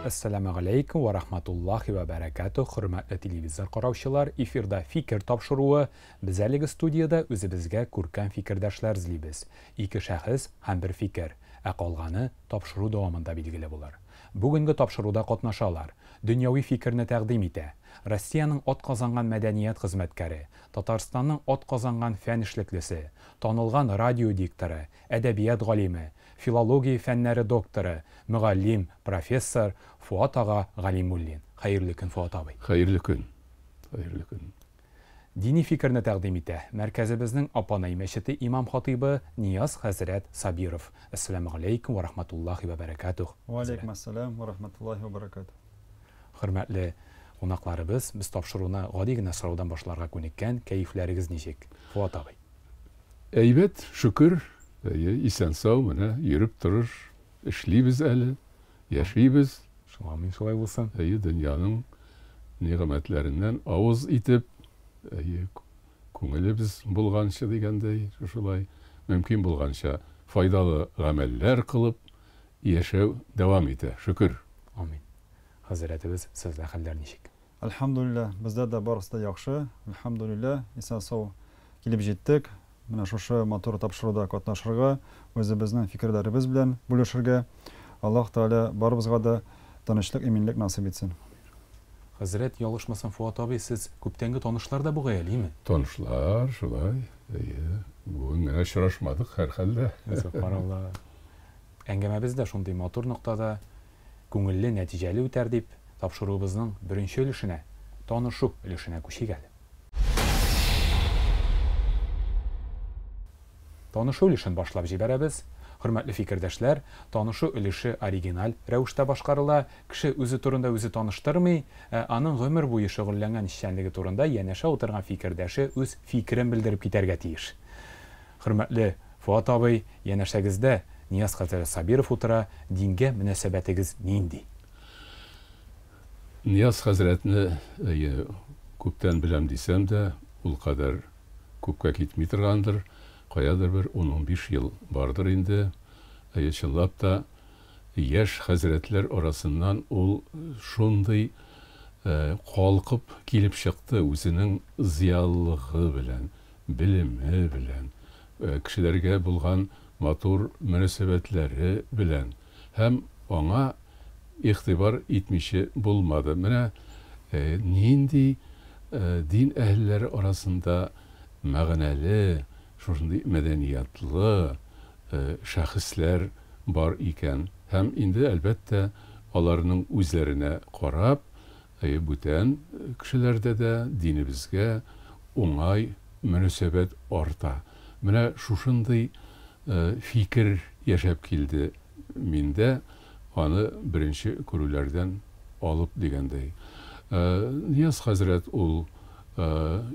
Әссәламегаләйкүм вә рахматуллахи вә бәрәкәтүһ, хөрмәтле телевизор караучылар, эфирда Фикер тапшыруы. Без әлеге студиядә үзебезгә күркәм фикердәшләр эзлибез. Ике шәхес һәм бер фикер, ә калганы тапшыру дәвамында билгеле булыр. Бүгенге тапшыруда катнашалар, дөньяви фикерне тәкъдим итә, Россиянең атказанган мәдәният хезмәткәре, Татарстанның атказанган фән эшлеклесе, танылган радио дикторы, әдәбият галиме, филология фәннәре докторы, мөгаллим, профессор Фоат ага Галимуллин. Хәерле көн, Фоат абый. Хәерле көн. Хәерле көн. Дини фикерне тәкъдим итә мәркәзебезнең Апанай мәчете имам-хатыйбы Нияз хәзрәт Сабиров. Әссәламегаләйкүм вә рахматуллахи вә бәрәкәтүһ, Вә аләйкүм әссәлам вә рахматуллахи вә бәрәкәтүһ. Хөрмәтле кунакларыбыз, без тапшыруны гади генә сораудан башларга күнеккән, кәефләрегез ничек, Фоат абый? Әйбәт, шөкер. Әйе, исән-сау, менә йөреп торыш, эшлибез әле, яшибез. Амин, шулай булсын. Әйе, дөньяның нигъмәтләреннән авыз итеп, әйе, күңелебез булганчы дигәндәй, шушылай, мөмкин булганча файдалы гамәлләр кылып, яшәү дәвам итә, шөкер. Амин. Хәзрәтебез, сездә хәлләр ничек? Әлхәмдүлилләһ, бездә дә барысы да яхшы. Әлхәмдүлилләһ, исән-сау килеп җиттек. Менә шушы матур тапшыруда катнашырга, үзебезнең фикерләребез белән бүлешергә. Аллаһ Тәгалә барыбызга да тынычлык, иминлек насыйп итсен. Хәзрәт, ялгышмасам, Фоат абый, сез күптәнге танышлар да бугай әле, име? Танышлар, шулай, әйе. Бүген генә очрашмадык, һәрхәлдә. Сөбханалла. Әңгәмәбез дә шундый матур ноктада. Күңелле, нәтиҗәле үтәр дип, тапшыруыбызның беренче өлешенә, танышу өлешенә күчик әле. Танышу өлешен башлап җибәрәбез. Хөрмәтле фикердәшләр, танышу өлеше оригиналь рәвештә башкарыла, кеше үзе турында үзе таныштырмый, ә аның гомер буе шөгыльләнгән эшчәнлеге турында янәшә утырган фикердәше үз фикерен белдереп китәргә тиеш. Хөрмәтле Фоат абый, янәшәгездә Нияз хәзрәт Сабиров утыра, дингә мөнәсәбәтегез нинди? Нияз хәзрәтне, әйе, күптән беләм дисәм дә, ул кадәр күпкә китми торгандыр, каядыр бер ун-унбиш ел бардыр инде. Әйе, чынлап та, яшь хәзрәтләр арасыннан ул шундый калкып килеп чыкты үзенең зыялылыгы белән, белеме белән, кешеләргә булган матур мөнәсәбәтләре белән һәм аңа игътибар итмиче булмады. Менә нинди дин әһелләре арасында мәгънәле, шушындый мәдәниятлы шәхесләр бар икән. Һәм инде, әлбәттә, аларның үзләренә карап, бүтән кешеләрдә дә динебезгә уңай мөнәсәбәт арта. Менә шушындый фикер яшәп килде миндә, аны беренче күрүләрдән алып дигәндәй. Нияз хәзрәт ул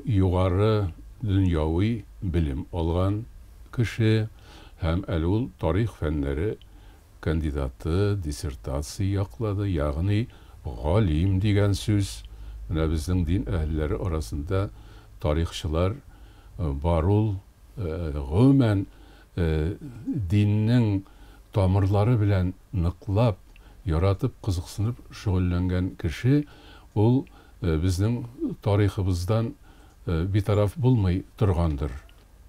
югары дөньяви белем алган кеше һәм әле ул тарих фәннәре кандидаты диссертация яклады, ягъни галим дигән сүз. Менә безнең дин әһелләре арасында тарихчылар бар ул. Гомумән, диннең тамырлары белән ныклап, яратып, кызыксынып шөгыльләнгән кеше ул безнең тарихыбыздан битараф булмый торгандыр.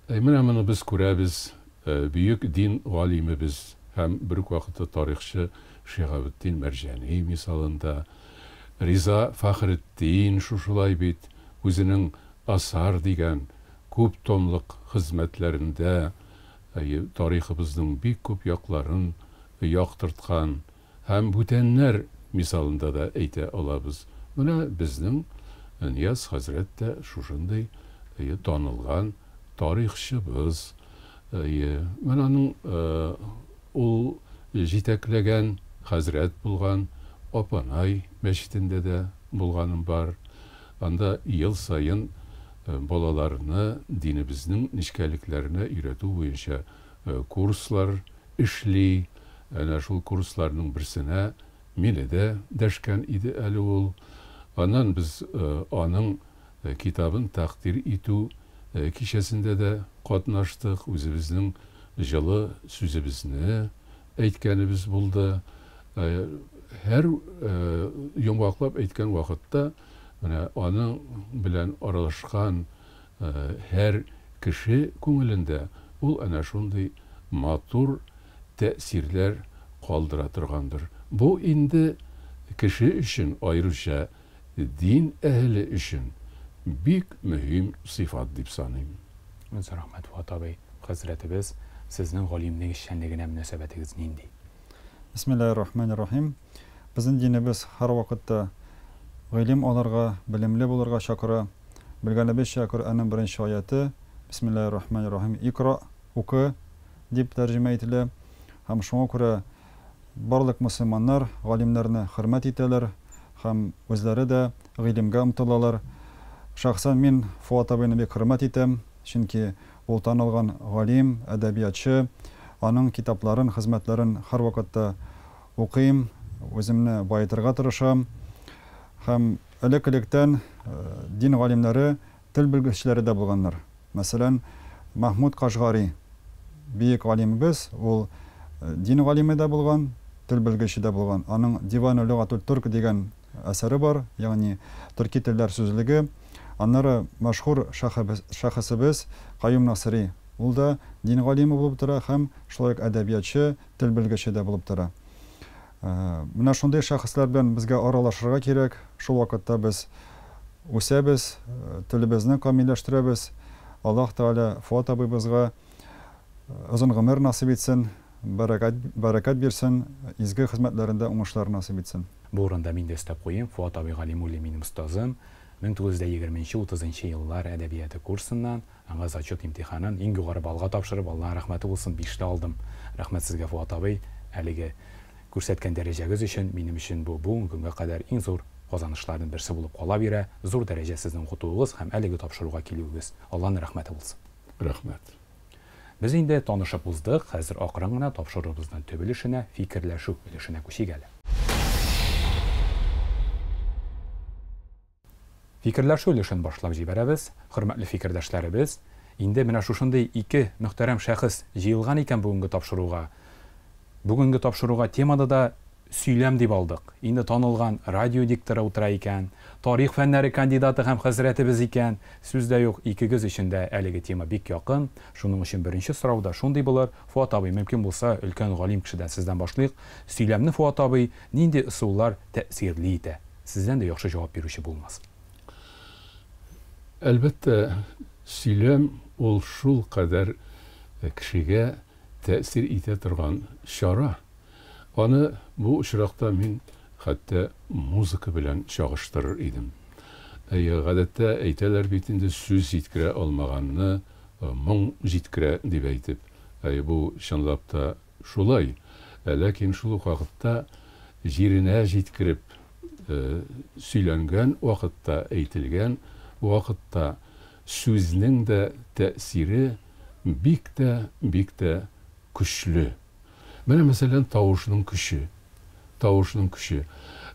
Менә моны без күрәбез, бөек дин галимебез һәм бер үк вакытта тарихчы Шиһабетдин Мәрҗани мисалында, Риза Фәхретдин шушылай бит үзенең Асар дигән күп томлык хезмәтләрендә тарихыбызның бик күп якларын яктырткан. Һәм бүтәннәр мисалында да әйтә алабыз. Менә безнең Нияз хәзрәт тә шушындый, әйе, танылган тарихчыбыз. Әйе, менә аның ул җитәкләгән хәзрәт булган Апанай мәчетендә дә булганым бар. Анда ел саен балаларны динебезнең нечкәлекләренә өйрәтү буенча курслар эшли. Әнә шул курсларның берсенә мине дә дәшкән иде әле ул. Аннан без аның китабын тәкъдир итү кичәсендә дә катнаштык, үзебезнең җылы сүзебезне әйткәнебез булды. Һәр йомгаклап әйткән вакытта, менә аның белән аралашкан һәр кеше күңелендә ул әнә шундый матур тәэсирләр калдыра торгандыр. Бу инде кеше өчен, аеруча дин әһеле өчен бик мөһим сыйфат дип саныйм. Зур рәхмәт, Фоат абый. Хәзрәтебез, сезнең галимнең эшчәнлегенә мөнәсәбәтегез нинди? Бисмиллаһир рахманир рахим. Безнең динебез һәрвакытта гыйлем алырга, белемле булырга чакыра. Белгәнебезчә, Коръәннең беренче аяте, Бисмиллаһир рахманир рахим, Икра, укы, дип тәрҗемә ителә. Һәм шуңа күрә барлык мөселманнар галимнәрне хөрмәт итәләр һәм үзләре дә гыйлемгә омтылалар. Шәхсән мин Фоат абыйны бик хөрмәт итәм, чөнки ул танылган галим, әдәбиятчы. Аның китапларын, хезмәтләрен һәрвакытта укыйм, үземне баетырга тырышам. Һәм элек-электән дин галимнәре тел белгечләре дә булганнар. Мәсәлән, Мәхмүд Кашгари, бөек галимебез, ул дин галиме дә булган, тел белгече дә булган. Аның Дивану лөгатүт төрк дигән әсәре бар, ягъни төрки телләр сүзлеге. Аннары мәшһүр шәхесебез Каюм Насыйри, ул да дин галиме булып тора һәм шулай ук әдәбиятчы, тел белгече дә булып тора. Менә шундый шәхесләр белән безгә аралашырга кирәк. Шул вакытта без үсәбез, телебезне камилләштерәбез. Аллаһ Тәгалә Фоат абыйбызга озын гомер насыйп итсен, бәрәкәт, бәрәкәт бирсен, изге хезмәтләрендә уңышлар насыйп итсен. Бу урында мин дә өстәп куйыйм, Фоат абый Галимуллин минем остазым. 1920 нче, утызынчы еллар әдәбияты курсыннан аңа зачет имтиханын иң югары баллга тапшырып, Аллаһның рәхмәте булсын, бишле алдым. Рәхмәт сезгә, Фоат абый, әлеге күрсәткән дәрәҗәгез өчен. Минем өчен бу бүгенге көнгә кадәр иң зур казанышларның берсе булып кала бирә. Зур дәрәҗә сезнең укытуыгыз һәм әлеге тапшыруга килүегез. Аллаһның рәхмәте булсын. Рәхмәт. Без инде танышып уздык, хәзер акрын гына тапшыруыбызның төп өлешенә, фикерләшү өлешенә күчик әле. Фикерләшү өлешен башлап җибәрәбез. Хөрмәтле фикердәшләребез, инде менә шушындый ике мөхтәрәм шәхес җыелган икән бүгенге тапшыруга. Бүгенге тапшыруга теманы да сөйләм дип алдык. Инде танылган радио дикторы утыра икән, тарих фәннәре кандидаты һәм хәзрәтебез икән. Сүз дә юк, икегез өчен дә әлеге тема бик якын. Шуның өчен беренче сорау да шундый булыр. Фоат абый, мөмкин булса, өлкән галим кешедән сездән башлыйк. Сөйләмне, Фоат абый, нинди ысуллар тәэсирле итә? Сездән дә яхшы җавап бирүче булмас. Әлбәттә, сөйләм ул шулкадәр кешегә тәэсир итә торган чара. Аны бу очракта мин хәтта музыка белән чагыштырыр идем. Әйе, гадәттә әйтәләр бит инде, сүз җиткерә алмаганны моң җиткерә дип әйтеп. Әйе, бу чынлап та Шулай, ләкин шул ук вакытта җиренә җиткереп сөйләнгән вакытта, әйтелгән вакытта сүзнең дә тәэсире бик тә, бик тә көчле. Менә, мәсәлән, тавышның көче. Тавышның көче.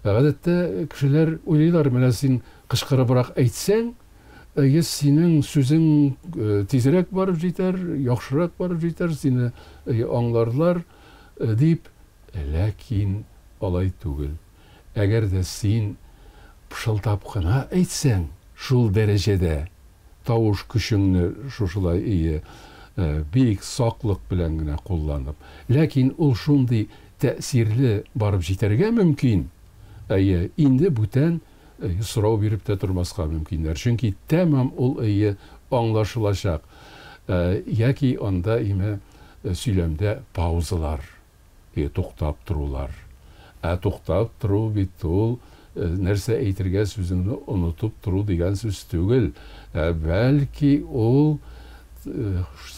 Гадәттә, кешеләр уйлыйлар, менә син кычкырыбрак әйтсәң, Әйе, синең сүзең тизрәк барып җитәр, яхшырак барып җитәр, сине аңларлар, дип. Ләкин алай түгел. Әгәр дә син пышылдап кына әйтсәң, шул дәрәҗәдә тавыш көчеңне шушылай, әйе, бик саклык белән генә кулланып, ләкин ул шундый тәэсирле барып җитәргә мөмкин, әйе, инде бүтән Сорау биреп тә тормаска мөмкиннәр, чөнки тәмам ул ые аңлашылачак. Яки анда име сөйләмдә паузалар, туктап торулар. Ә туктап тору бит ул нәрсә әйтергә сүзеңне онытып тору дигән сүз түгел, ә бәлки ул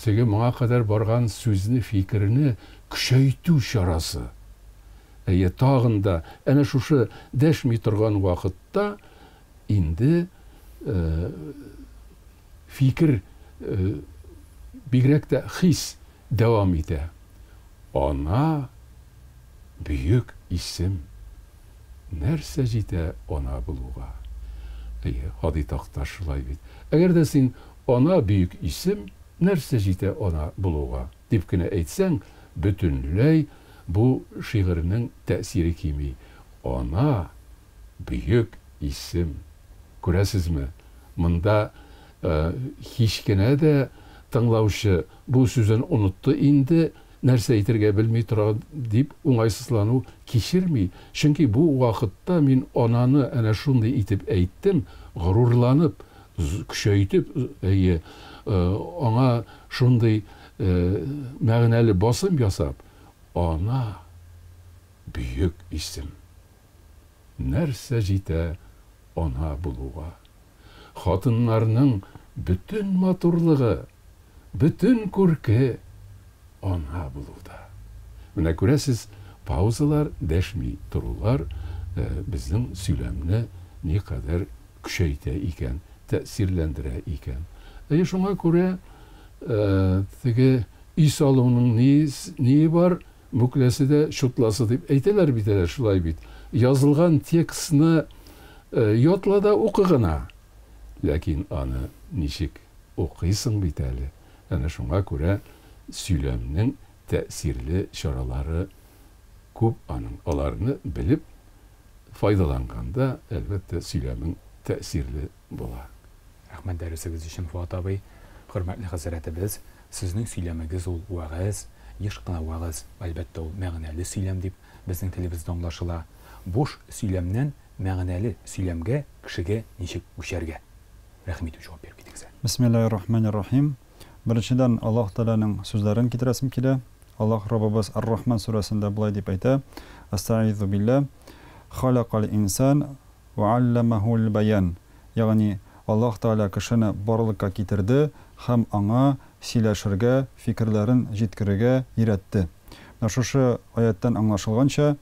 теге моңа кадәр барган сүзне, фикерне көчәйтү чарасы. Әйе, тагын да әнә шушы дәшми торган вакытта инде фикер, бигрәк тә хис дәвам итә. Ана, бөек исем. Нәрсә җитә ана булуга? Әйе, Һади Такташ шулай бит. Әгәр дә син ана, бөек исем, нәрсә җитә ана булуга? Дип кенә әйтсәң, бөтенләй бу шигырьнең тәэсире кими. Ана, бөек исем. Күрәсезме, монда һич кенә дә тыңлаучы бу сүзен онытты инде, нәрсә әйтергә белми тора дип уңайсызлану кичерми. Чөнки бу вакытта мин ананы әнә шундый итеп әйттем, горурланып, көчәйтеп, әйе, аңа шундый мәгънәле басым ясап, ана, бөек исем. Нәрсә җитә ана булуга? Хатыннарның бөтен матурлыгы, бөтен күрке ана булуда. Менә күрәсез, паузалар, дәшми торулар безнең сөйләмне никадәр көчәйтә икән, тәэсирләндерә икән. Әйе, шуңа күрә теге өй салуның ние бар, Мүкләсе дә чутласы дип әйтәләр бит әле, шулай бит. Язылган текстны ятла да укы гына. Ләкин аны ничек укыйсың бит әле. Әнә шуңа күрә сөйләмнең тәэсирле чаралары күп аның. Аларны белеп файдаланганда, әлбәттә, сөйләмең тәэсирле була. Рәхмәт дәресегез өчен, Фоат абый. Хөрмәтле хәзрәтебез, сезнең сөйләмегез ул вәгазь, еш кына вәгазь, әлбәттә, ул мәгънәле сөйләм дип безнең телебездә аңлашыла. Буш сөйләмнән мәгънәле сөйләмгә кешегә ничек күчәргә? Рәхим итеп җавап биреп китегез әле. Бисмиллаһир рахманир рахим. Беренчедән, Аллаһ Тәгаләнең сүзләрен китерәсем килә. Аллаһ Раббыбыз Ар-Рахман сүрәсендә болай дип әйтә, Әстәгыйзу билләһ, Халякал инсан Вә алләмәһүл бәян, ягъни Аллаһ Тәгалә кешене барлыкка китерде һәм аңа сөйләшергә, фикерләрен җиткерергә өйрәтте. Менә шушы аятьтән аңлашылганча,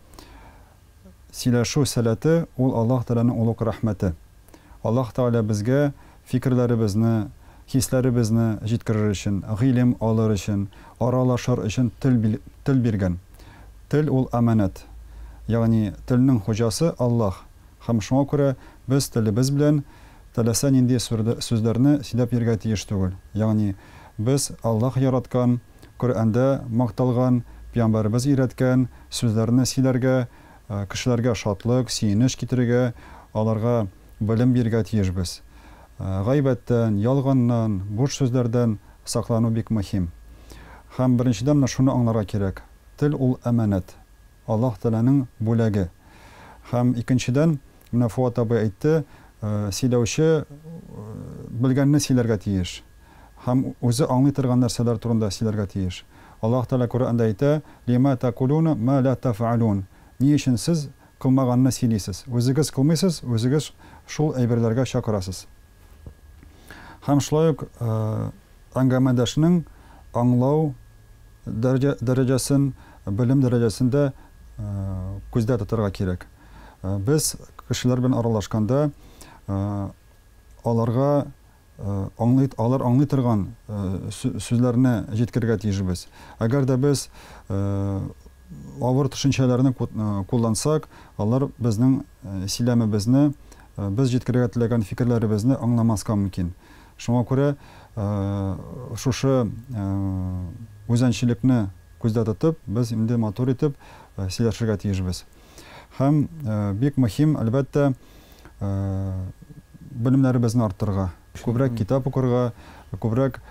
сөйләшү сәләте ул Аллаһ Тәгаләнең олуг рәхмәте. Аллаһ Тәгалә безгә фикерләребезне, хисләребезне җиткерер өчен, гыйлем алыр өчен, аралашыр өчен тел тел биргән. Тел ул әманәт. Ягъни телнең хуҗасы Аллаһ. Һәм шуңа күрә без телебез белән теләсә нинди сүзләрне сөйләп йөрергә тиеш түгел. Ягъни без Аллаһ яраткан, Коръәндә макталган, пәйгамбәребез өйрәткән сүзләрне сөйләргә, кешеләргә шатлык, сөенеч китерергә, аларга белем бирергә тиешбез. Гайбәттән, ялганнан, буш сүзләрдән саклану бик мөһим. Һәм беренчедән менә шуны аңларга кирәк, тел ул әманәт, Аллаһ Тәгаләнең бүләге. Һәм икенчедән, менә Фоат абый әйтте, сөйләүче белгәнне сөйләргә тиеш. Һәм үзе аңлый торган нәрсәләр турында сөйләргә тиеш. Аллаһ Тәгалә Коръәндә әйтә, Лима тәкулуна ма ла тәфгалун. Ни өчен сез кылмаганны сөйлисез? Үзегез кылмыйсыз, үзегез шул әйберләргә чакырасыз. Һәм шулай ук әңгәмәдәшнең аңлау дәрәҗәсен, белем дәрәҗәсен дә күздә тотарга кирәк. Без кешеләр белән аралашканда аларга аңлый, алар аңлый торган сүзләрне җиткерергә тиешбез. Әгәр дә без авыр төшенчәләрне куллансак, алар безнең сөйләмебезне, без җиткерергә теләгән фикерләребезне аңламаска мөмкин. Шуңа күрә шушы үзәнчелекне күздә тотып, без инде матур итеп сөйләшергә тиешбез. Һәм бик мөһим, әлбәттә, белемнәребезне арттырырга, күбрәк китап укырга, күбрәк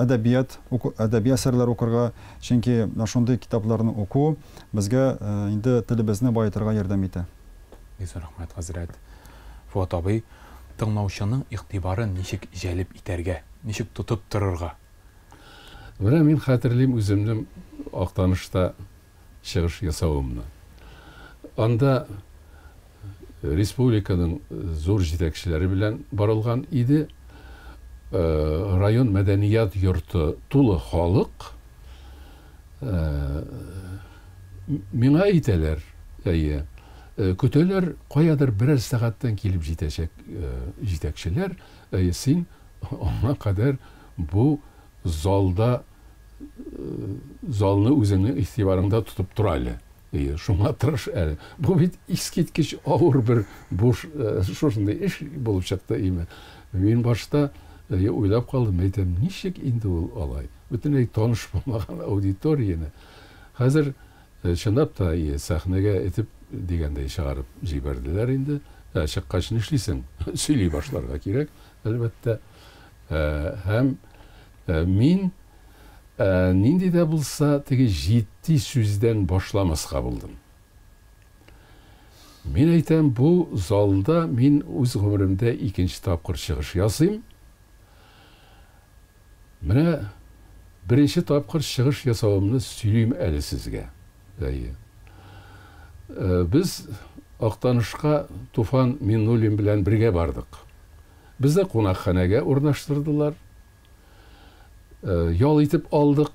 әдәбият, әдәби әсәрләр укырга, чөнки менә шундый китапларны уку безгә инде телебезне баетырга ярдәм итә. Бик зур рәхмәт, хәзрәт. Фоат абый, тыңлаучының игътибарын ничек җәлеп итәргә, ничек тотып торырга? Менә мин хәтерлим үземнең Актанышта чыгыш ясавымны. Анда республиканың зур җитәкчеләре белән барылган иде. Район мәдәният йорты тулы халык. Миңа әйтәләр, әйе, көтәләр, каядыр берәр сәгатьтән килеп җитәчәк җитәкчеләр, әйе, син аңа кадәр бу залда залны үзеңнең игътибарыңда тотып тор әле. Әйе, шуңа тырыш әле. Бу бит искиткеч авыр бер буш шушындый эш булып чыкты име. Мин башта уйлап калдым, әйтәм, ничек инде ул алай? Бөтенләй таныш булмаган аудиторияне. Хәзер чынлап та сәхнәгә этеп дигәндәй чыгарып җибәрделәр инде. Ә чыккач нишлисең? Сөйли башларга кирәк, әлбәттә. Һәм мин нинди дә булса теге җитди сүздән башламаска булдым. Мин әйтәм, бу залда мин үз гомеремдә икенче тапкыр чыгыш ясыйм. Менә беренче тапкыр чыгыш ясавымны сөйлим әле сезгә. Әйе. Без Актанышка Туфан Миннуллин белән бергә бардык. Безне кунакханәгә урнаштырдылар. Ял итеп алдык.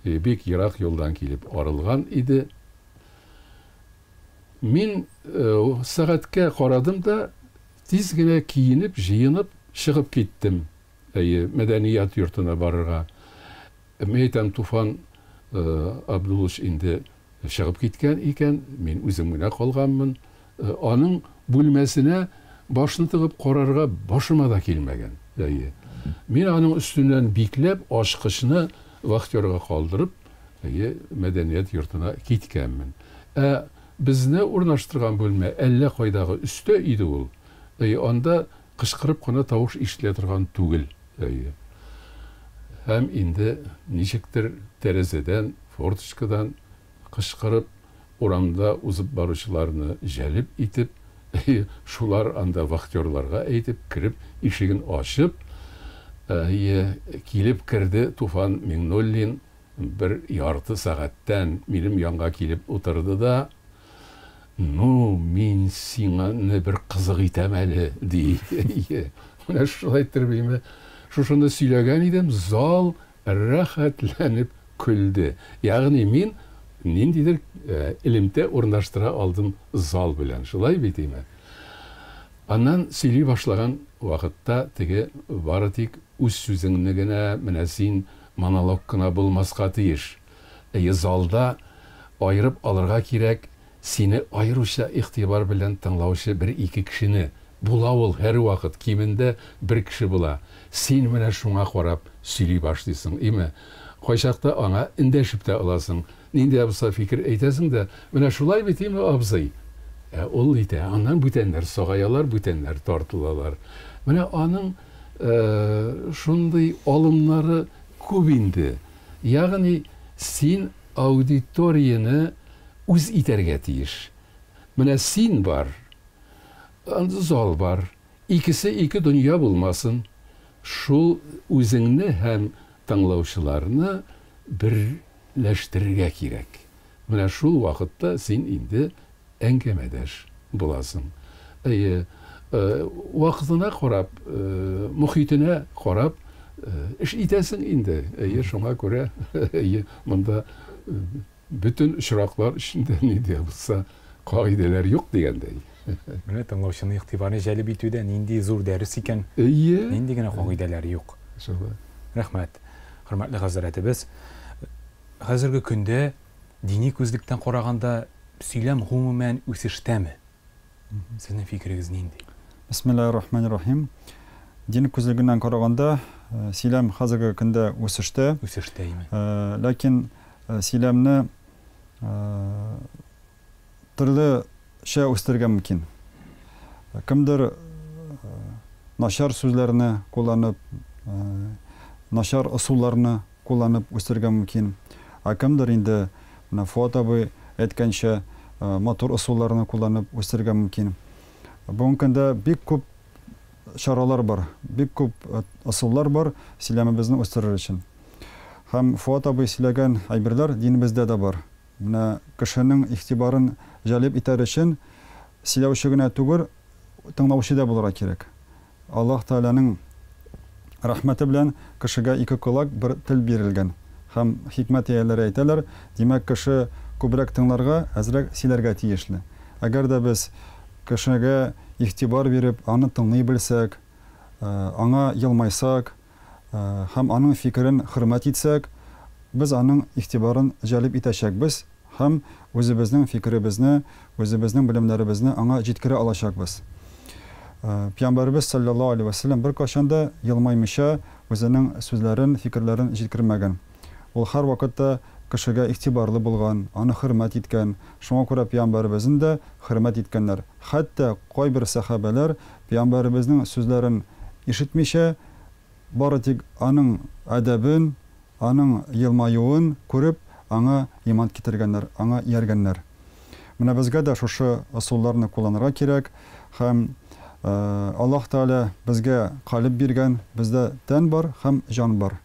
Бик ерак юлдан килеп арылган иде. Мин сәгатькә карадым да, тиз генә киенеп, җыенып чыгып киттем. Әйе, мәдәният йортына барырга. Мин әйтәм, Туфан Абдуллович инде чыгып киткән икән, мин үзем генә калганмын. Аның бүлмәсенә башны тыгып карарга башыма да килмәгән. Әйе. Мин аның өстеннән бикләп, ачкычны вахтерга калдырып, әйе, мәдәният йортына киткәнмен. Ә безне урнаштырган бүлмә әллә кайдагы өстә иде ул. Әйе, анда кычкырып кына тавыш ишетелә торган түгел. Әйе. Һәм инде ничектер тәрәзәдән, форточкадан кычкырып, урамда узып баручыларны җәлеп итеп, әйе, шулар анда вахтерларга әйтеп, кереп, ишеген ачып, әйе, килеп керде Туфан Миңнуллин бер ярты сәгатьтән минем янга килеп утырды да, Ну, мин сиңа не бер кызык итәм әле, ди. Әйе. Менә шулай иттереп инде шушыны сөйләгән идем, зал рәхәтләнеп көлде. Ягъни мин ниндидер элемтә урнаштыра алдым зал белән. Шулай бит име? Аннан сөйли башлаган вакытта теге бары тик үз сүзеңне генә, менә син монолог кына булмаска тиеш. Әйе, залда аерып алырга кирәк сине аеруча игътибар белән тыңлаучы бер-ике кешене. Була ул һәрвакыт, кимендә бер кеше була. Син менә шуңа карап сөйли башлыйсың, име? Кайчакта аңа эндәшеп тә аласың. Нинди дә булса фикер әйтәсең дә, менә шулай бит, име, абзый? Ә ул әйтә, аннан бүтәннәр сагаялар, бүтәннәр тартылалар. Менә аның шундый алымнары күп инде. Ягъни син аудиторияне үз итәргә тиеш. Менә син бар, зал бар. Икесе ике дөнья булмасын. Шул үзеңне һәм тыңлаучыларны берләштерергә кирәк. Менә шул вакытта син инде әңгәмәдәш буласың. Әйе, вакытына карап, мохитенә карап эш итәсең инде. Әйе, шуңа күрә, әйе, монда бөтен очраклар өчен дә ни дә булса кагыйдәләр юк дигәндәй. Менә тыңлаучының игътибарын җәлеп итүдә нинди зур дәрес икән. Әйе. Нинди генә кагыйдәләр юк. Шулай. Рәхмәт. Хөрмәтле хәзрәтебез, хәзерге көндә дини күзлектән караганда сөйләм гомумән үсештәме? Сезнең фикерегез нинди? Бисмиллаһир-рахманир-рахим. Дин күзлегеннән караганда, сөйләм хәзерге көндә үсештә. Үсештә, име? Ләкин сөйләмне төрлечә үстерергә мөмкин. Кемдер начар сүзләрне кулланып, начар ысулларны кулланып үстерергә мөмкин. Ә кемдер инде, менә Фуат абый әйткәнчә, матур ысулларны кулланып үстерергә мөмкин. Бүгенге көндә бик күп чаралар бар, бик күп ысуллар бар сөйләмебезне үстерер өчен. Һәм Фуат абый сөйләгән әйберләр динебездә дә бар. Менә кешенең игътибарын җәлеп итәр өчен сөйләүче генә түгел, тыңлаучы да булырга кирәк. Аллаһ Тәгаләнең рәхмәте белән кешегә ике колак, бер тел бирелгән. Һәм хикмәт ияләре әйтәләр, димәк, кеше күбрәк тыңларга, әзрәк сөйләргә тиешле. Әгәр дә без кешегә игътибар биреп, аны тыңлый белсәк, аңа елмайсак һәм аның фикерен хөрмәт итсәк, без аның игътибарын җәлеп итәчәкбез һәм үзебезнең фикеребезне, үзебезнең белемнәребезне аңа җиткерә алачакбыз. Пәйгамбәребез салләллаһу алейһи вә сәлләм беркайчан да елмаймыйча үзенең сүзләрен, фикерләрен җиткермәгән. Ул һәрвакытта кешегә игътибарлы булган, аны хөрмәт иткән. Шуңа күрә пәйгамбәребезне дә хөрмәт иткәннәр. Хәтта кайбер сәхабәләр пәйгамбәребезнең сүзләрен ишетмичә, бары тик аның әдәбен, аның елмаюын күреп, аңа иман китергәннәр, аңа ияргәннәр. Менә безгә дә шушы ысулларны кулланырга кирәк һәм Аллаһ Тәгалә безгә калеб биргән, бездә тән бар һәм җан бар.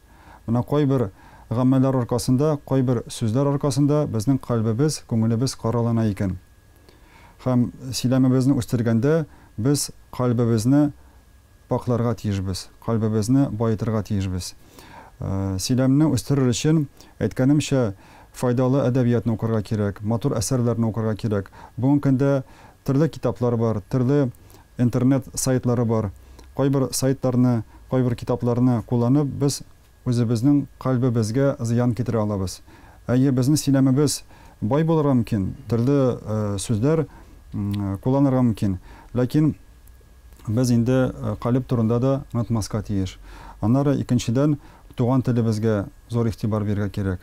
Менә кайбер гамәлләр аркасында, кайбер сүзләр аркасында безнең кальбебез, күңелебез каралана икән. Һәм сөйләмебезне үстергәндә без кальбебезне пакъларга тиешбез, кальбебезне баетырга тиешбез. Сөйләмне үстерер өчен, әйткәнемчә, файдалы әдәбиятны укырга кирәк, матур әсәрләрне укырга кирәк. Бүгенге көндә төрле китаплар бар, төрле интернет сайтлары бар. Кайбер сайтларны, кайбер китапларны кулланып, без үзебезнең кальбебезгә зыян китерә алабыз. Әйе, безнең сөйләмебез бай булырга мөмкин, төрле сүзләр кулланырга мөмкин. Ләкин без инде калеб турында да онытмаска тиеш. Аннары, икенчедән, туган телебезгә зур игътибар бирергә кирәк.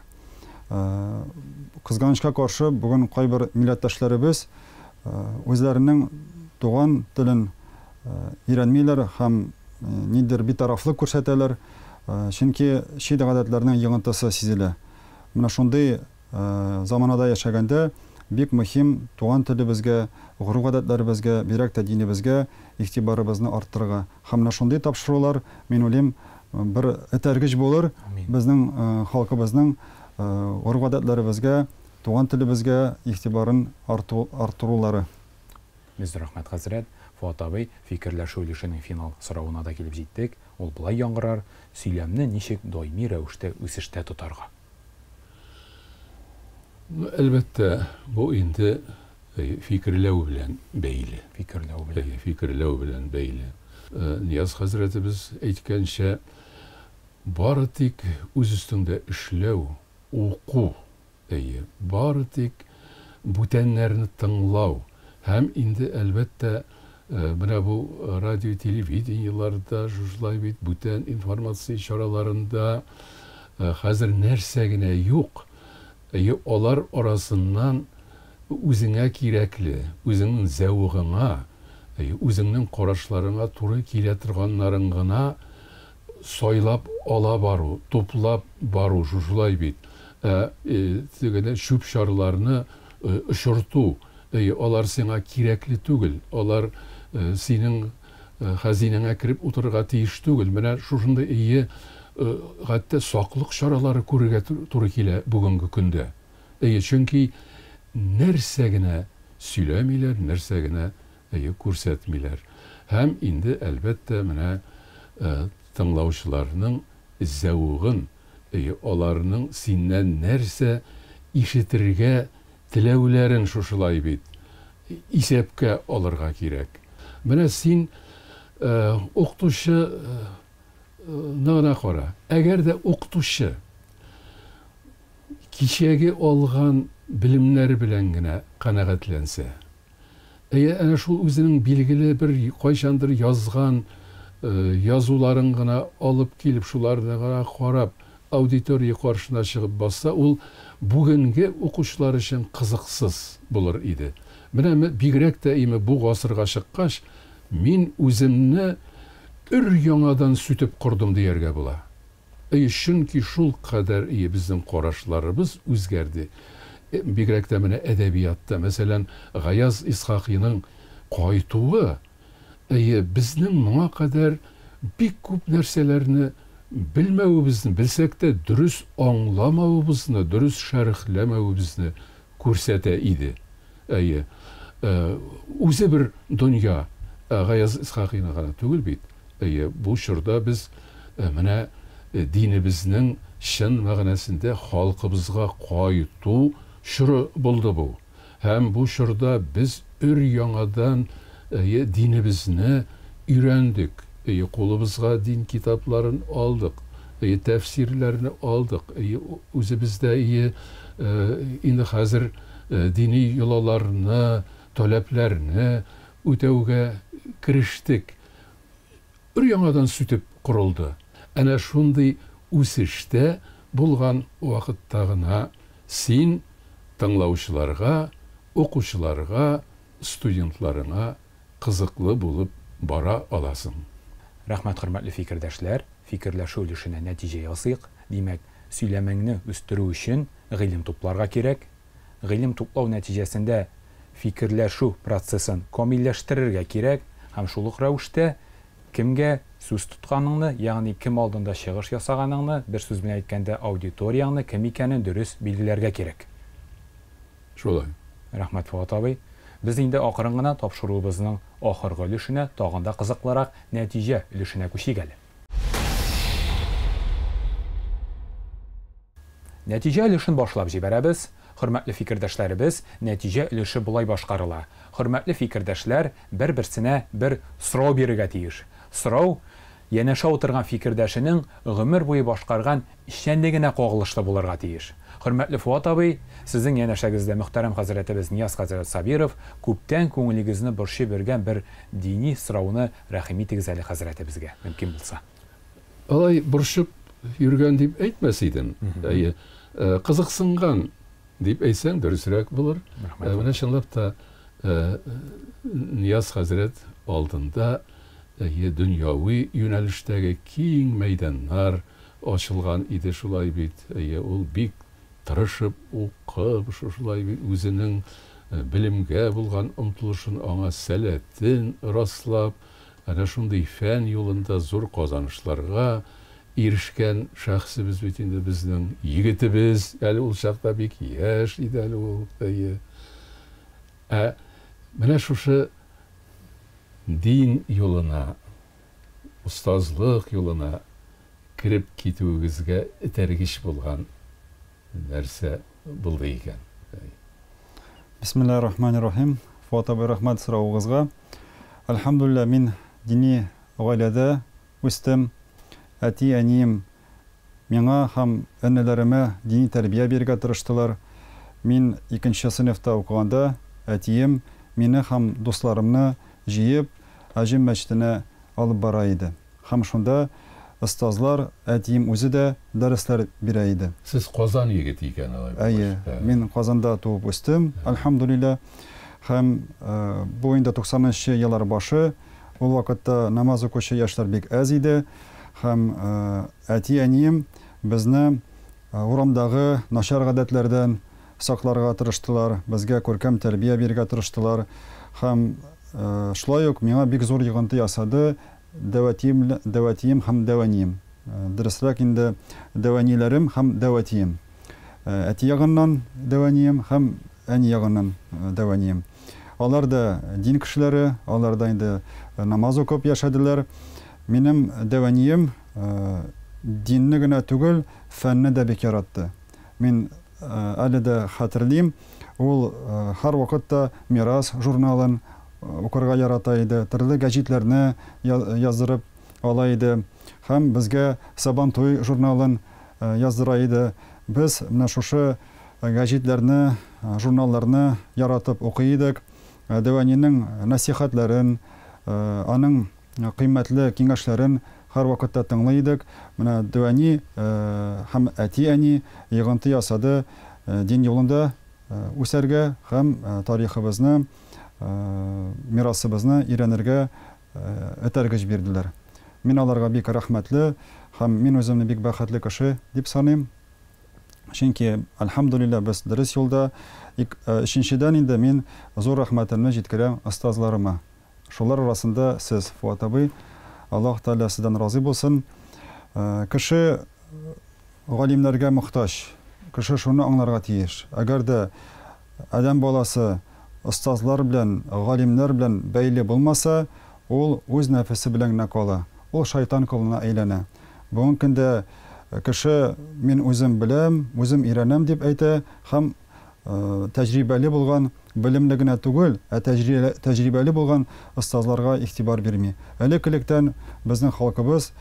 Кызганычка каршы, бүген кайбер милләттәшләребез үзләренең туган телен өйрәнмиләр һәм ниндидер битарафлык күрсәтәләр, чөнки чит гадәтләрнең йогынтысы сизелә. Менә шундый заманада яшәгәндә бик мөһим туган телебезгә, гореф-гадәтләребезгә, бигрәк тә динебезгә игътибарыбызны арттырырга. Һәм менә шундый тапшырулар, мин уйлыйм, бер этәргеч булыр безнең халкыбызның гореф-гадәтләребезгә, туган телебезгә игътибарын арттырулары. Без рәхмәт, хәзрәт. Фоат абый, фикерләшү өлешенең финал соравына да килеп җиттек. Ул болай яңгырар, сөйләмне ничек даими рәвештә үсештә тотарга? Ну, әлбәттә, бу инде фикерләү белән бәйле. Фикерләү белән. Фикерләү белән бәйле. Нияз хәзрәтебез әйткәнчә, бары тик үз өстеңдә эшләү, уку, әйе, бары тик бүтәннәрне тыңлау һәм инде, әлбәттә, менә бу радио, телевидениеларда, шушылай бит, бүтән информация чараларында хәзер нәрсә генә юк, әйе, алар арасыннан үзеңә кирәкле, үзеңнең зәвыгыңа, әйе, үзеңнең карашларыңа туры килә торганнарын гына сайлап ала бару, туплап бару, шушылай бит. Ә тегене чүп-чарларны очырту, әйе, алар сиңа кирәкле түгел, алар синең хәзинәңә кереп утырырга тиеш түгел. Менә шушындый, әйе, хәтта саклык чаралары күрергә туры килә бүгенге көндә. Әйе, чөнки нәрсә генә сөйләмиләр, нәрсә генә, әйе, күрсәтмиләр. Һәм инде, әлбәттә, менә тыңлаучыларның зәвыгын, әйе, аларның синнән нәрсә ишетергә теләүләрен шушылай бит исәпкә алырга кирәк. Менә син укытучыны гына кара. Әгәр дә укытучы кичәге алган белемнәре белән генә канәгатьләнсә, әйе, әнә шул үзенең билгеле бер кайчандыр язган язуларын гына алып килеп, шуларны гына карап, аудитория каршына чыгып басса, ул бүгенге укучылар өчен кызыксыз булыр иде. Менә бигрәк тә име бу гасырга чыккач, мин үземне өр яңадан сүтеп кордым дияргә була. Әйе, чөнки шул кадәр ие безнең карашларыбыз үзгәрде. Бигрәк тә менә әдәбиятта, мәсәлән, Гаяз Исхакыйның кайтуы, әйе, безнең моңа кадәр бик күп нәрсәләрне белмәвебезне, белсәк тә дөрес аңламавыбызны, дөрес шәрехләмәвебезне күрсәтә иде. Әйе, үзе бер дөнья. Гаяз Исхакыйны гына түгел бит. Әйе, бу чорда без менә динебезнең чын мәгънәсендә халкыбызга кайту чоры булды бу. Һәм бу чорда без өр-яңадан, әйе, динебезне өйрәндек. Әйе, кулыбызга дин китапларын алдык, әйе, тәфсирләрне алдык. Әйе, үзебездә, әйе, инде хәзер дини йолаларны, таләпләрне үтәүгә керештек. Өр-яңадан сүтеп корылды. Әнә шундый үсештә булган вакытта гына Син тыңлаучыларга, укучыларга, студентларыңа кызыклы булып бара аласың. Рәхмәт, хөрмәтле фикердәшләр! Фикерләшү өлешенә нәтиҗә ясыйк. Димәк, сөйләмеңне үстерү өчен гыйлем тупларга кирәк. Гыйлем туплау нәтиҗәсендә фикерләшү процессын камилләштерергә кирәк һәм шул ук рәвештә кемгә сүз тотканыңны, ягъни кем алдында чыгыш ясаганыңны, бер сүз белән әйткәндә, аудиторияңне кем икәнен дөрес билгеләргә кирәк. Шулай. Рәхмәт, Фоат абый. Без инде акрын гына тапшыруыбызның ахыргы өлешенә, тагын да кызыклырак нәтиҗә өлешенә күчик әле. Нәтиҗә өлешен башлап җибәрәбез. Хөрмәтле фикердәшләребез, нәтиҗә өлеше болай башкарыла. Хөрмәтле фикердәшләр бер-берсенә бер сорау бирергә тиеш. Сорау янәшә утырган фикердәшенең гомер буе башкарган эшчәнлегенә кагылышлы булырга тиеш. Хөрмәтле Фоат абый, сезнең янәшәгездә мөхтәрәм хәзрәтебез Нияз хәзрәт Сабиров, күптән күңелегезне борчып йөргән бер дини сорауны рәхим итегез әле хәзрәтебезгә, мөмкин булса. Алай борчып йөргән дип әйтмәс идем. Әйе, кызыксынган дип әйтсәң, дөресрәк булыр. Менә чынлап та Нияз хәзрәт алдында әйе, дөньяви юнәлештәге киң мәйданнар ачылган иде шулай бит. Әйе, ул бик тырышып укып, шушылай бит үзенең белемгә булган омтылышын, аңа сәләтен раслап, әнә шундый фән юлында зур казанышларга ирешкән шәхесебез бит инде безнең егетебез, әле ул чакта бик яшь иде әле ул, әйе. Ә менә шушы дин юлына, остазлык юлына кереп китүегезгә этәргеч булган нәрсә булды икән? Бисмиллаһир рахманир рахим. Фоат абый, рәхмәт соравыгызга. Әлхәмдүлилләһ, мин дини гаиләдә үстем. Әти-әнием миңа һәм энеләремә дини тәрбия бирергә тырыштылар. Мин икенче сыйныфта укыганда әтием мине һәм дусларымны җыеп Әҗем мәчетенә алып бара иде. Һәм шунда остазлар, әтием үзе дә дәресләр бирә иде. Сез Казан егете икән алай булгач. Әйе, мин Казанда туып үстем, әлхәмдүлилләһ. Һәм бу инде туксанынчы еллар башы. Ул вакытта намаз укучы яшьләр бик әз иде. Һәм әти-әнием безне урамдагы начар гадәтләрдән сакларга тырыштылар, безгә күркәм тәрбия бирергә тырыштылар. Һәм шулай ук миңа бик зур йогынты ясады дәвәтием, дәвәтием һәм дәвәнием. Дөресрәк инде, дәвәниләрем һәм дәвәтием. Әти ягыннан дәвәнием һәм әни ягыннан дәвәнием. Алар да дин кешеләре, алар да инде намаз укып яшәделәр. Минем дәвәнием динне генә түгел, фәнне дә бик яратты. Мин әле дә хәтерлим, ул һәрвакыт та Мирас журналын укырга ярата иде, төрле гәҗитләрне яздырып ала иде һәм безгә Сабантуй журналын яздыра иде. Без менә шушы гәҗитләрне, журналларны яратып укый идек. Дәвәнинең нәсыйхәтләрен, аның кыйммәтле киңәшләрен һәрвакытта тыңлый идек. Менә дәвәни һәм әти-әни йогынты ясады дин юлында үсәргә һәм тарихыбызны, мирасыбызны өйрәнергә этәргеч бирделәр. Мин аларга бик рәхмәтле һәм мин үземне бик бәхетле кеше дип саныйм. Чөнки, әлхәмдүлилләһ, без дөрес юлда. Өченчедән инде мин зур рәхмәтемне җиткерәм остазларыма. Шулар арасында сез, Фоат абый, Аллаһ Тәгалә сездән разый булсын. Кеше галимнәргә мохтаҗ. Кеше шуны аңларга тиеш. Әгәр дә адәм баласы остазлар белән, галимнәр белән бәйле булмаса, ул үз нәфесе белән генә кала. Ул шайтан колына әйләнә. Бүгенге көндә кеше мин үзем беләм, үзем өйрәнәм дип әйтә һәм тәҗрибәле булган, белемле генә түгел, ә тәҗрибәле булган остазларга игътибар бирми. Элек-электән безнең халкыбыз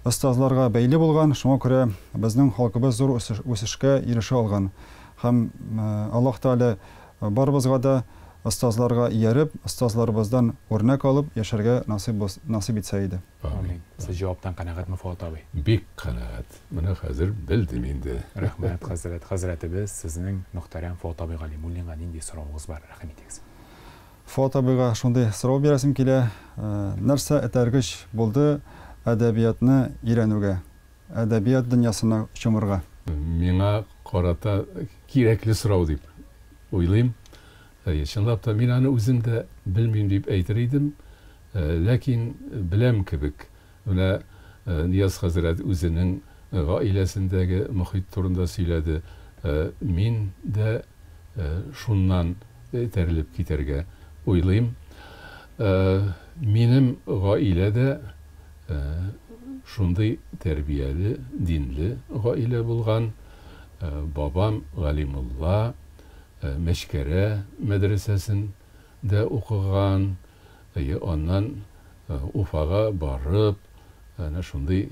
остазларга бәйле булган, шуңа күрә безнең халкыбыз зур үсешкә ирешә алган. Һәм Аллаһ Тәгалә барыбызга да Остазларга ияреп, остазларыбыздан үрнәк алып яшәргә насыйп булс, насыйп итсә иде. Амин. Сез җаваптан канәгатьме, Фоат абый? Бик канәгать. Менә хәзер белдем инде. Рәхмәт, хәзрәт. Хәзрәтебез, сезнең мөхтәрәм Фоат абый Галимуллинга нинди соравыгыз бар? Рәхим итегез. Фоат абыйга шундый сорау бирәсем килә, нәрсә этәргеч булды әдәбиятны өйрәнүгә, әдәбият дөньясына чумырга? Миңа карата кирәкле сорау дип уйлыйм. Әйе, чынлап та, мин аны үзем дә белмим дип әйтер идем, ләкин беләм кебек. Менә Нияз хәзрәт үзенең гаиләсендәге мохит турында сөйләде. Мин дә шуннан этәрелеп китәргә уйлыйм. Минем гаилә дә шундый тәрбияле, динле гаилә булган. Бабам Галимулла Мәчкәрә мәдрәсәсен дә укыган, әйе, аннан Уфага барып, әнә шундый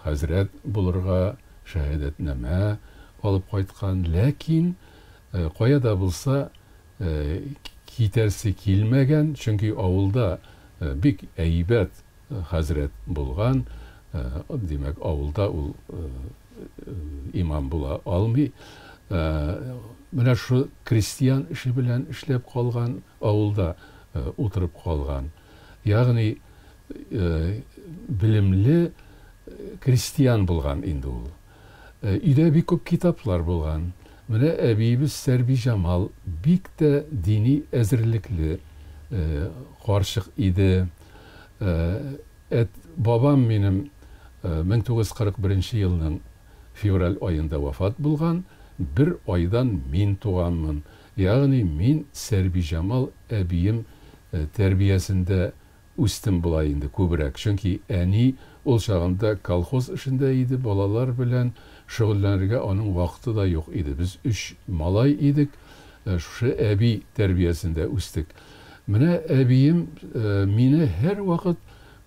хәзрәт булырга шәһадәтнамә алып кайткан. Ләкин кая да булса китәсе килмәгән, чөнки авылда бик әйбәт Хәзрәт булган, димәк, авылда ул имам була алмый. Менә шул крестьян эше белән эшләп калган, авылда утырып калган. Ягъни белемле крестьян булган инде ул. Өйдә бик күп китаплар булган. Менә әбиебез Сәрбиҗамал бик тә дини әзерлекле карчык иде. Әт, бабам минем 1941 нче елның февраль аенда вафат булган, бер айдан мин туганмын. Ягъни мин Сәрбиҗамал әбием тәрбиясендә үстем болай инде күбрәк, чөнки әни ул чагында колхоз эшендә иде, балалар белән шөгыльләнергә аның вакыты да юк иде. Без өч малай идек, шушы әби тәрбиясендә үстек. Менә әбием мине һәрвакыт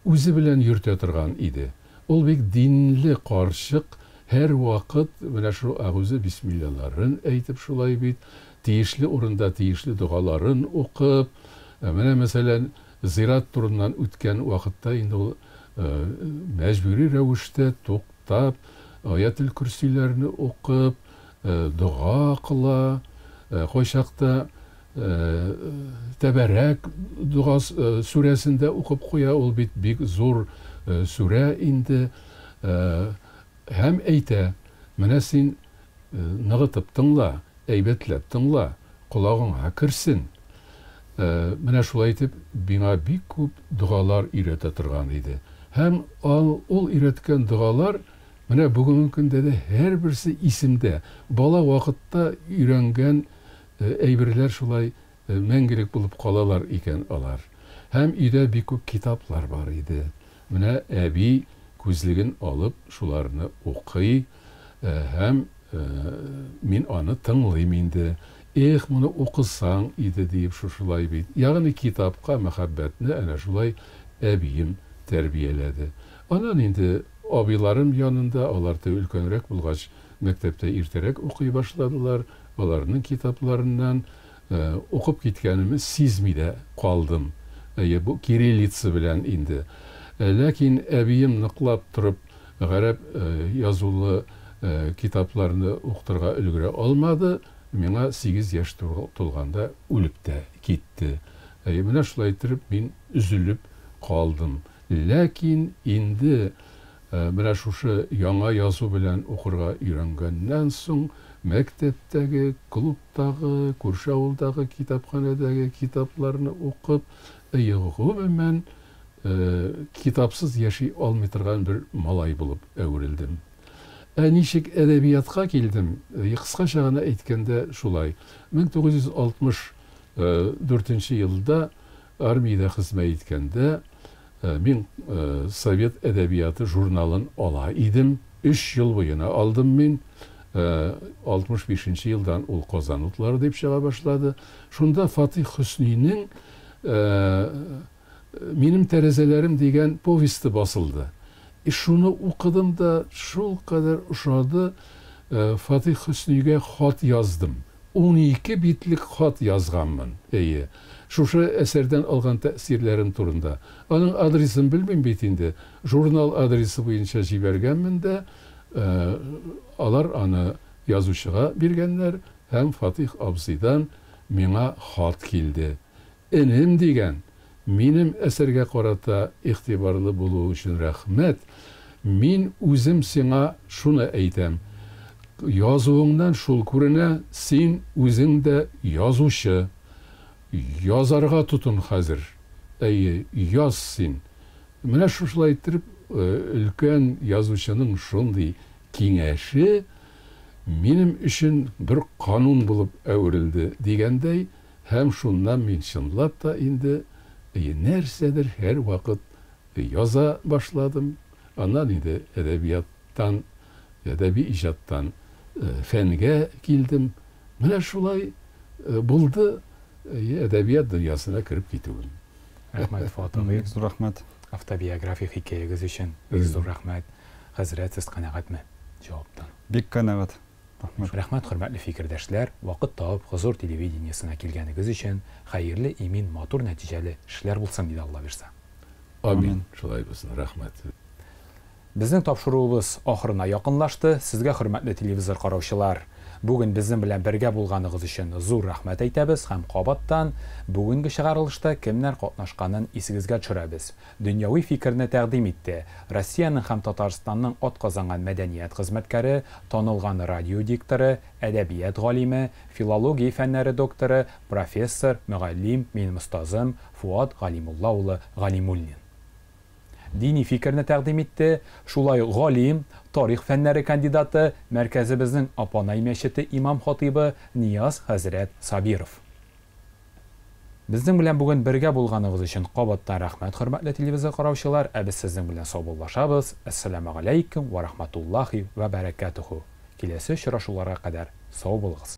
үзе белән йөртә торган иде. Ул бик динле карчык, һәрвакыт менә шул әгузе бисмиллаларын әйтеп шулай бит, тиешле урында тиешле догаларын укып, менә мәсәлән, зират турыннан үткән вакытта инде ул мәҗбүри рәвештә туктап, аятел-көрсиләрне укып, дога кыла, кайчакта Тәбәрәк дога сүрәсен дә укып куя, ул бит бик зур сүрә инде. Һәм әйтә, менә син ныгытып тыңла, әйбәтләп тыңла, колагыңа керсен. Менә шулай итеп, миңа бик күп догалар өйрәтә торган иде. Һәм ул өйрәткән догалар менә бүгенге көндә дә һәрберсе исемдә. Бала вакытта өйрәнгән Әйберләр шулай мәңгелек булып калалар икән алар. Һәм өйдә бик күп китаплар бар иде. Менә әби күзлеген алып шуларны укый һәм мин аны тыңлыйм инде. Эх, моны укысаң иде диеп шушылай бит. Ягъни китапка мәхәббәтне әнә шулай әбием тәрбияләде. Аннан инде абыйларым янында, алар теге өлкәнрәк булгач, мәктәптә иртәрәк укый башладылар. Аларның китапларыннан укып киткәнемне сизми дә калдым. Әйе, бу кириллица белән инде. Ләкин әбием ныклап торып гарәп язулы китапларны укытырга өлгерә алмады, миңа сигез яшь тулганда үлеп тә китте. Әйе, менә шулай иттереп мин өзелеп калдым. Ләкин инде Менә шушы яңа язу белән укырга өйрәнгәннән соң, мәктәптәге, клубтагы, күрше авылдагы китапханәдәге китапларны укып, әйе, гомумән, китапсыз яши алмый торган бер малай булып әверелдем. Ә ничек әдәбиятка килдем? Кыскача гына әйткәндә, шулай. 1964 нче елда армиядә хезмәт иткәндә, Мин Совет әдәбияты журналын ала идем. Өч ел буена алдым мин. 65 нче елдан ул Казан утлары дип чыга башлады. Шунда Фатих Хөснинең Минем тәрәзәләрем дигән повесте басылды. И шуны укыдым да, шулкадәр ошады, Фатих Хөснигә хат яздым. 12 битлек хат язганмын. Әйе. Шушы әсәрдән алган тәэсирләрем турында. Аның адресын белмим бит инде. Журнал адресы буенча җибәргәнмен дә, алар аны язучыга биргәннәр һәм Фатих абзыйдан миңа хат килде. Энем, дигән, минем әсәргә карата игътибарлы булуың өчен рәхмәт. Мин үзем сиңа шуны әйтәм, язуыңнан шул күренә, син үзең дә язучы. Язарга тотын хәзер. Әйе, яз син. Менә шушылай иттереп, өлкән язучының шундый киңәше минем өчен бер канун булып әверелде, дигәндәй, Һәм шуннан мин чынлап та инде нәрсәдер һәрвакыт яза башладым. Аннан инде әдәбияттан, әдәби иҗаттан фәнгә килдем. Менә шулай булды әдәбият дөньясына кереп китүем. Рәхмәт, Фоат абый. Бик зур рәхмәт. Автобиографик хикәягез өчен бик зур рәхмәт. Хәзрәт, сез канәгатьме җаваптан? Бик канәгать. Рәхмәт. Рәхмәт, хөрмәтле фикердәшләр, вакыт табып Хозур телевидениесенә килгәнегез өчен, хәерле, имин, матур нәтиҗәле эшләр булсын, диде Алла бирса. Амин, шулай булсын, рәхмәт. Безнең тапшыруыбыз ахырына якынлашты. Сезгә, хөрмәтле телевизор караучылар, бүген безнең белән бергә булганыгыз өчен зур рәхмәт әйтәбез һәм кабаттан бүгенге чыгарылышта кемнәр катнашканын исегезгә төшерәбез. Дөньяви фикерне тәкъдим итте. Россиянең һәм Татарстанның атказанган мәдәният хезмәткәре, танылган радио дикторы, әдәбият галиме, филология фәннәре докторы, профессор, мөгаллим, минем остазым Фуат Галимулла улы Галимуллин. Дини фикерне тәкъдим итте. Шулай ук галим, тарих фәннәре кандидаты, мәркәзебезнең Апанай мәчете имам-хатыйбы Нияз хәзрәт Сабиров. Безнең белән бүген бергә булганыгыз өчен кабаттан рәхмәт, хөрмәтле телевизор караучылар, ә без сезнең белән саубуллашабыз. Әссәламегаләйкүм вә рахматуллахи вә бәрәкәтүһү. Киләсе очрашуларга кадәр сау булыгыз.